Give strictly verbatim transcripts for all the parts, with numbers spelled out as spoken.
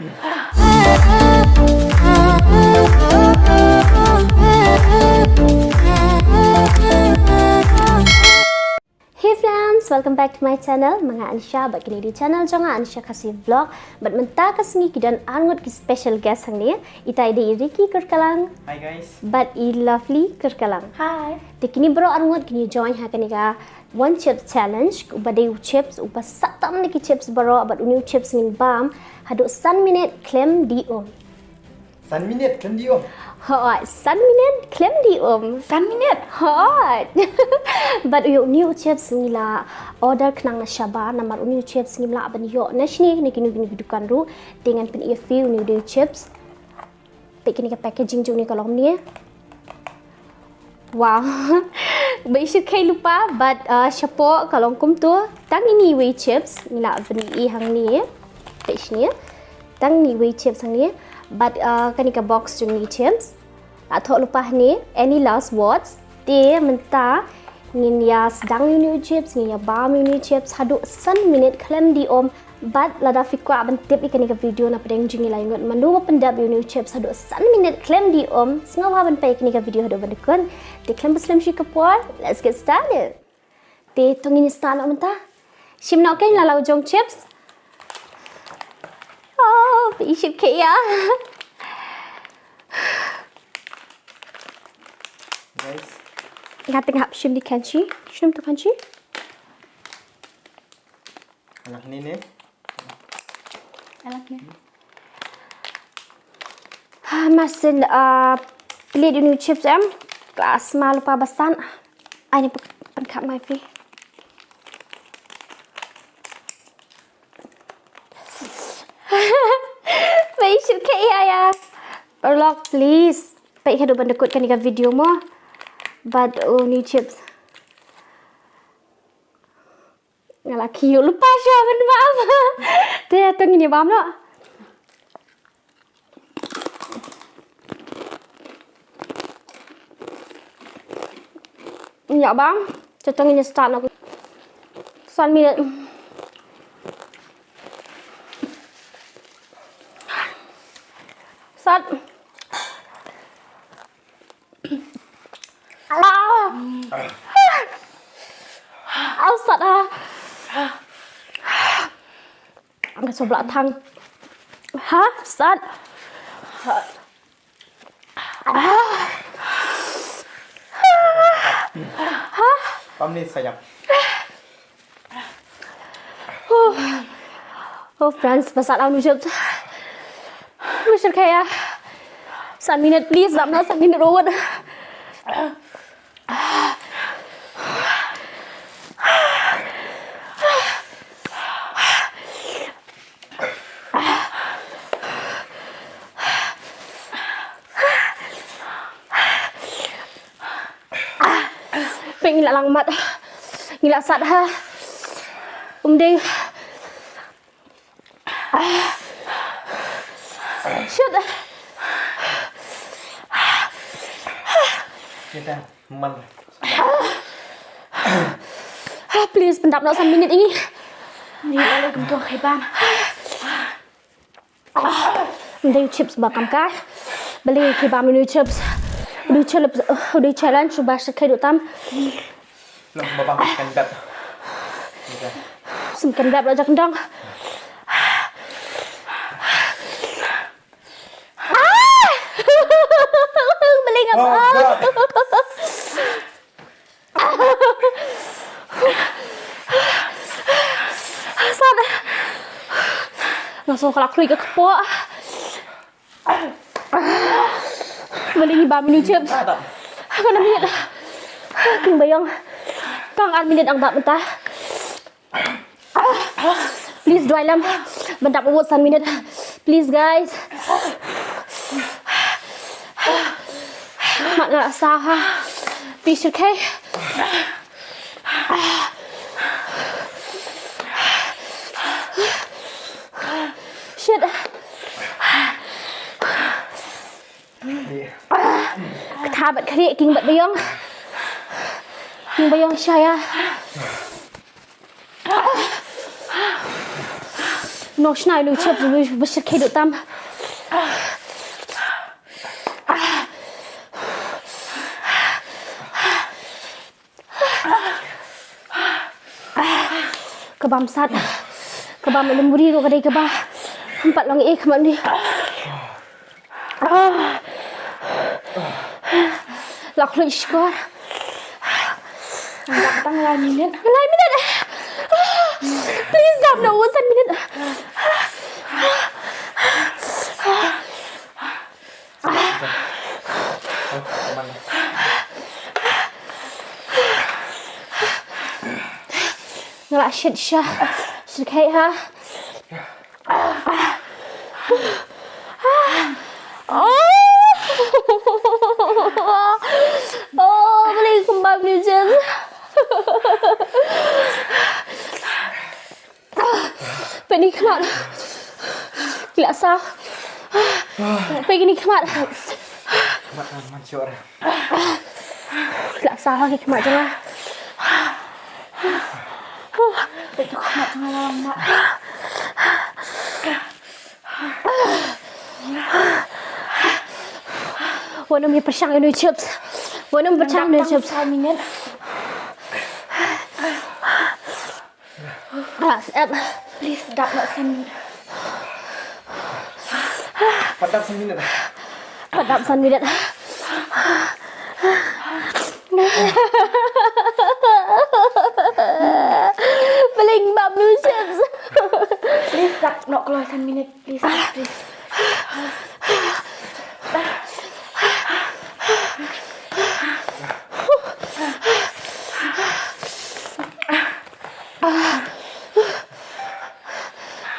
Hey friends, welcome back to my channel. Ma nga Anisha, bad kane dei channel jong nga, Anisha Khasi Vlog. Bad mynta ka sngi ki don arngut ki special guest hangne. Ita i dei i Ricky Kyrkalang. Hi guys. Bad i Lovely Kyrkalang. Hi. Te kine baroh arngut kine join ha kane ka One Chips Challenge, uba dei u chips uba sah tam na ki chips baroh, bad une u chips ngin bam haduh san minit khlem di um. San minit khlem di um. Hooid, san minit khlem di um. San minit? Hooid. Bad u ïoh une u chips ngi la order khnang na shabar, namar une u chips ngim lah ban ïoh na shane na kino kino ki dukan ruh. Te ngan pyni ïa phi une u dei u chips. Peit kane ka packaging jong une ka long kumne. Wow. Ba i shyrkhei lypa, bad, uh, shapoh ka long kumto. Tang ine iwei chips, ngi la pyni hangne. Peit shane. Tang ine iwei chips hangne. Bad, uh, kane ka box jong ine i chips. La thoh lypa hangne, any last words? Te mynta ngin ïa sdang ïa une u chips, ngin ïa bam ïa une u chips haduh san minit khlem di um. Bad lada phi kwah ban tip ïa kane ka video na pdeng jong ngi lai ngut mano ba pyndep ïa une u chips haduh san minit khlem di um, sngewbha ban peit ïa kane ka video haduh ban da kut. Te khlem pynslem shuh ka por, let's get started. Te to ngin ïa start noh mynta. Shim noh kein la la u jong chips. Oh, i shyrkhei ïa. Guys. Nga teng hap shim di kynshi. Shim to kynshi. Anak ni ni. Anak ni. Ha, masin, uh, plate ïa une u chips em. Glass ma lypa ba san. Ai ni pyn-, pynkhap mai phi. Ba i shyrkhei ïa ïa. Paralok, please. Peit haduh ban da kut kane ka video mo. Bad une u chips. Nga la kiew lypa shuwa ban bam. Te to ngin ïa bam noh. Ngin ïa bam. Te to ngin ïa start noh. San minit. Start. Ah. Ah, sat ah. Nga sngewbha thang. Ha, sat. Ah. Ha. Pam ni sayap. Oh, friends, ba sat une u chips. Ba shyrkhei ïa. San minit, please, dap noh san minit ruh. Peit ngi la lang mat. Ngi la sat ha. Um dei. Shit. Kita man. Please, pyndap noh san minit ïa ngi. Ni la kum to khie bam. Ym dei u chips ba kam kai. Balei khie bam ïa une u chips. U dei u challenge, u dei u challenge uba shyrkhei duh tam. Long ba bam kan dap. Sim kan dap la jak ndong. Ah! Balei nga bam. Sat. Nga sngew ka la khlur ka kpoh. Balei ngi bam ïa une u chips. Kane minit. King ba ïong. Tang ar minit ang dap mynta. Please duwai lem. Ban dap wut san minit. Please guys. Mat nga la sah ha. Please, okay. Shit. Ka tha bad ka rieh, king bad ba ïong. King ba ïong shaya. Nong shna ïa u chips, u ba shyrkhei duh tam. Ka bam sat. Ka bam lem buri ruh ka dei kaba. Hynrei pat long eh ka man ni. Ah. La khluit shkor. Dap tang lai minit. Lai minit. Please dap noh san minit. Nga la shit sha. Shit kai ha. Oh. Oh, beli kembang ni je. Peni khmat. Gila sa. Peni khmat. Khmat man shor. Gila sa ki khmat jong nga. Peni khmat jong nga mat. Wan ym pyrshang ïa u chips. Wan ym pyrshang ïa u chips. Sa minit. Ah, sep. Please dap noh san minit. Pat dap san minit. Pat dap san minit. Bling bam nu chips. Please dap noh kloi san minit. Please, please.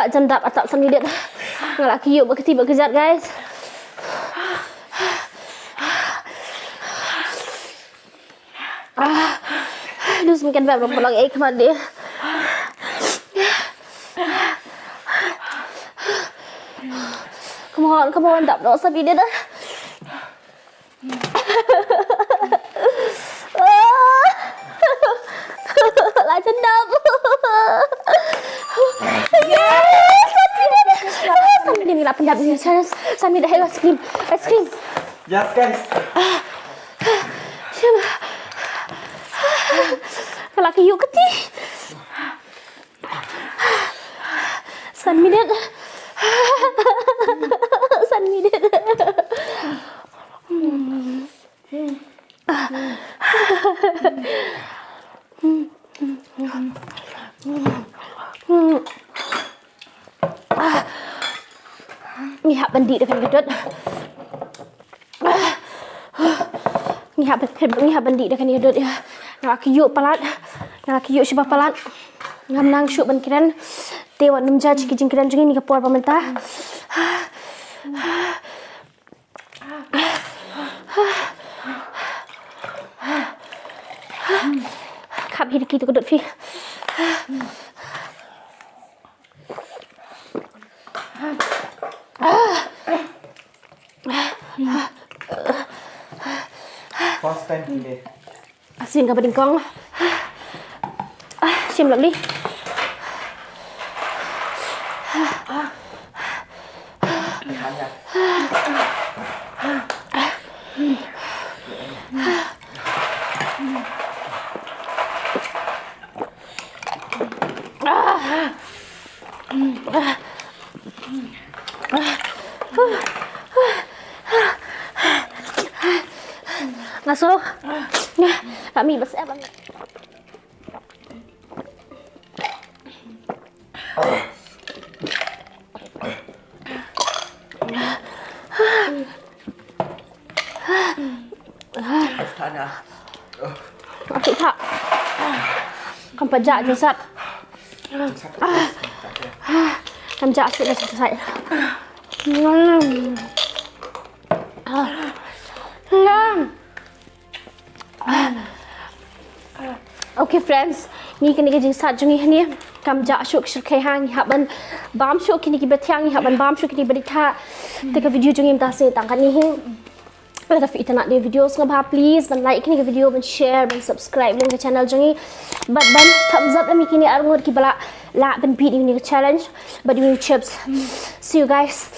Ka jan dap atat san minit. Nga la kyiuh ba kti ba kjat, guys. Ah, dus mungkin bab rom pelong eh kemana dia. Come on, come on, dap noh san minit. La jan dap. Yes, san minit. San minit la pyndap ni, san minit. Ice cream, ice cream. Yes, guys. Ka la kyiuh kti. San minit. San minit. Ngi hap ban dih da kane ka dud. Ngi hap ban, ngi hap ban dih da kane ka dud ïa. Nga la kyiuh palat. Nga la kyiuh shuh ba palat. Ngam nang shuh ban kren. Te wat nym judge ki jingkren jong ngi ha ka por ba mynta. Khap hi da ki tu ka dud phi. First time today. Sien kaba nyngkong. Shim lali. Nga so. Nga mi bas eh bang. Ati tha. Kam pa ja jingsat. Kam ja shuh jingsat. Okay friends, ngi kane ka jingsat jong ngi hangne kam ja shuh ka shyrkhei ha, ngi hap ban bam shuh kine kiba thiang, ngi hap ban bam shuh kine kiba dih tha. Te ka video jong ngi mynta shu tang katne hi. Lada phi itynnad ïa ki video sngewbha please ban like kane ka video, ban share, ban subscribe lem ka channel jong ngi. Bad ban thumbs up lem ïa kine arngut kiba la lah ban beat ïa une u challenge bad ïa une u chips. See you guys.